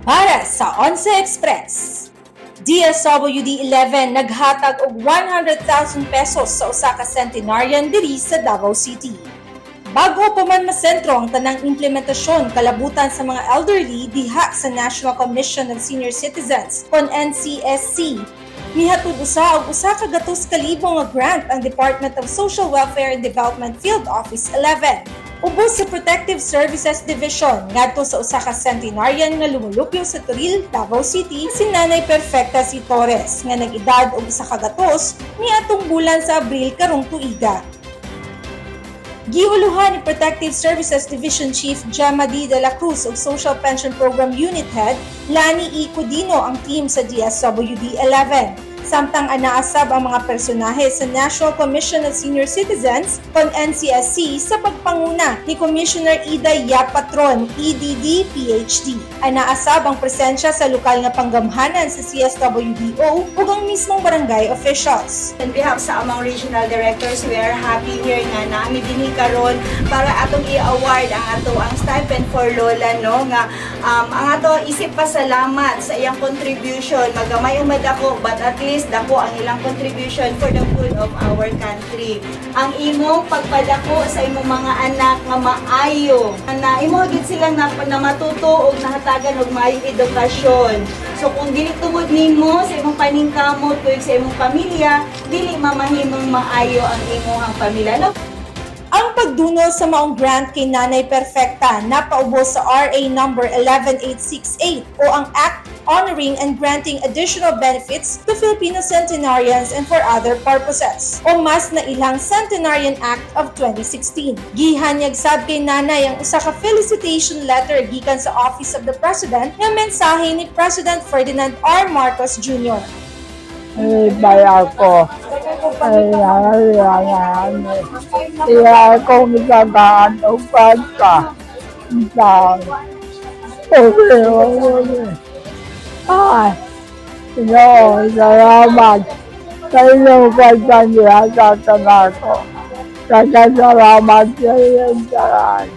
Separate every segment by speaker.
Speaker 1: Para sa Onse Express, DSWD 11 naghatag og 100,000 pesos sa usa ka centenarian diri sa Davao City. Bago pa man masentro ang tanang implementasyon kalabutan sa mga elderly diha sa National Commission of Senior Citizens kon NCSC, mihatod usa og 100,000 nga grant ang Department of Social Welfare and Development Field Office 11 ubos sa Protective Services Division ngadto sa usa ka centenarian nga lumulupyo sa Toril, Davao City, si Nanay Perfecta C. Torres nga nag-edad og 100 niadtong bulan sa Abril karong tuiga. Giuluhan ni Protective Services Division Chief Gemma D. De La Cruz ug Social Pension Program Unit Head Lani E. Codino ang team sa DSWD 11. Samtang anaa sab ang mga personahe sa National Commission of Senior Citizens kon NCSC sa pagpanguna ni Commissioner Ida Yap Patron, EDD, PhD. Anaa sab ang presensya sa lokal nga panggamhanan sa CSWDO ug ang mismong barangay officials.
Speaker 2: On behalf sa among regional directors, we are happy here nga naa mi dinhi karon para atong i-award ang ato ang stipend for Lola, no, nga ang ato isip pasalamat sa iyang contribution. Magamay o madako, but at least dako ang ilang contribution for the good of our country. Ang imong pagpadako sa imong mga anak nga maayo na imo gid silang na matuto og nahatagan og maayong edukasyon. So kung dili tungod nimo sa imong paningkamot kuyog sa imong pamilya, dili mamahimong maayo ang imong pamilya. No?
Speaker 1: Ang pagdunol sa maong grant kay Nanay Perfecta napaubos sa RA number 11868 o ang Act Honoring and Granting Additional Benefits to Filipino Centenarians and for Other Purposes o mas nailang Centenarian Act of 2016. Gihanyag sab kay Nanay ang usa ka felicitation letter gikan sa Office of the President nga mensahe ni President Ferdinand R. Marcos Jr.
Speaker 3: Lipay ako. Ay, ay, iya akong tagaan og pagka. Sa ay, Ginoo, salamat sa inyong pagpangihatag kanako. Salamat sa inyong tanan.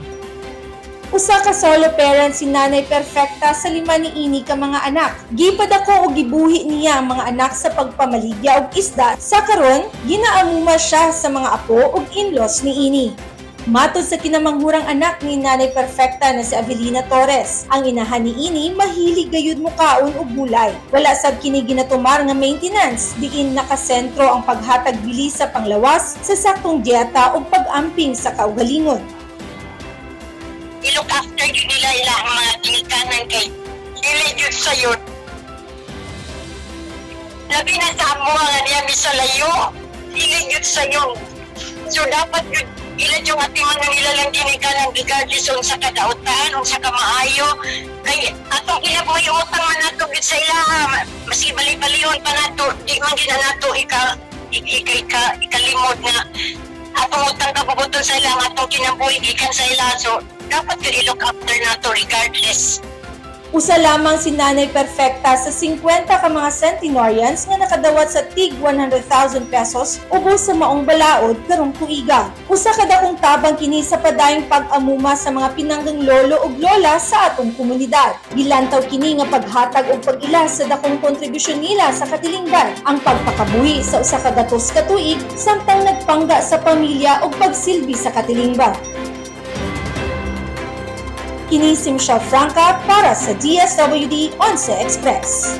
Speaker 1: Usa ka solo parent si Nanay Perfecta sa lima niini ka mga anak. Gipadako og gibuhi niya ang mga anak sa pagpamaligya og isda. Sa karon, ginaamuma siya sa mga apo ug in-laws niini. Matod sa kinamanghurang anak ni Nanay Perfecta na si Avelina Torres, ang inahan niini mahilig gayud mukaon og gulay. Wala sab kini ginatumar nga maintenance, diin nakasentro ang paghatag bili sa panglawas sa saktong dieta ug pag-amping sa kaugalingon.
Speaker 4: I-look after gyud nila ilang mga ginikanan kay dili gyud sayon. Labi na sa amo nga niya mi sa layo, dili gyud sayon. So dapat gyud ila yung atiman nga nila lang ginikanan regardless unsa kadautan, unsa ka maayo. Kay atong kinabuhi utang man nato gyud sa ilaha, maski bali-balion pa nato, di man gyud na nato ika, ika, ikalimod nga atong utang kabubuton sa ilang atong kinabuhi gikan sa ila. So dapat gyud i-look after nato regardless.
Speaker 1: Usa lamang si Nanay Perfecta sa 50 ka mga centenarians nga nakadawat sa tig 100,000 pesos ubos sa maong balaod karong tuiga. Usa ka dakong tabang kini sa padayong pag-amuma sa mga pinanggang lolo ug lola sa atong komunidad. Gilantaw kini nga paghatag og pag-ila sa dakong kontribusyon nila sa katilingban, ang pagpakabuhi sa 100 ka tuig samtang nagpangga sa pamilya ug pagsilbi sa katilingban. Kini si Michelle Franca para sa DSWD Onse Express.